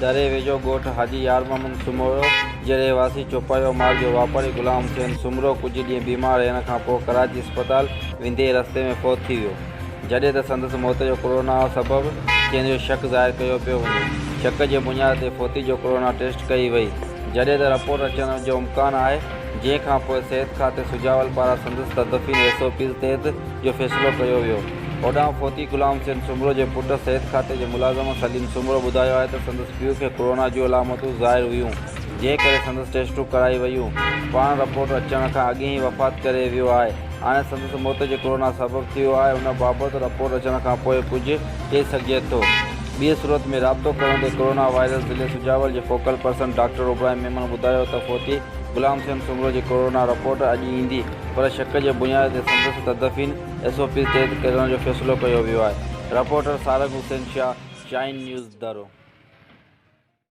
دري ويجهو ڳوٺ حاجي يار محمد سومرو جي رهواسي چوپايو مال جو واپاري غلام حسين سومرو ڪجهه ڏينهن بيمار رهڻ کانپوء ڪراچي اسپتال ويندي رستي ۾ فوت ٿي ويو جڏهن ته سندس موت جو ڪورونا سبب ٿيڻ جو شڪ ظاهر ڪيو پيو وڃي شڪ جي بنياد تي فوتي جو ڪورونا ٽيسٽ ڪئي وئي جڏهن ته رپورٽ اچڻ جو امڪان آهي جنهن کانپوء صحت کاتي سجاول پاران سندس تدفين ايس او پيز تحت جو فيصلو ڪيو ويو. هوڏانهن فوتي غلام حسين سومرو جي پٽ صحت کاتي جي ملازم سليم سومرو ٻڌايو آهي ته سندس پيء کي ڪورونا جون علامتون ظاهر هيون جنهن ڪري سندس ٽيسٽون ڪرائي ويون پاڻ رپورٽ اچڻ کان اڳ ئي وفات ڪري ويو آهي هاڻي سندس موت جي ڪورونا سبب ٿيو آهي ان بابت رپورٽ اچڻ کان پوء ڪجهه چئي سگهجي ٿو ٻي صورت ۾ رابطو ڪرڻ تي ڪورونا وائرس ضلعي سجاول جي focal person doctor Ibrahim Memon ٻڌايو ته فوتي غلام حسين سومرو جي ڪورونا رپورٽ اڄ ايندي پر شڪ جي بنياد تي سندس تدفين ايس او پيز تحت ڪرڻ جو فيصلو ڪيو ويو آهي، reporter Sarang Hussain Shah, Shaheen news, Daro.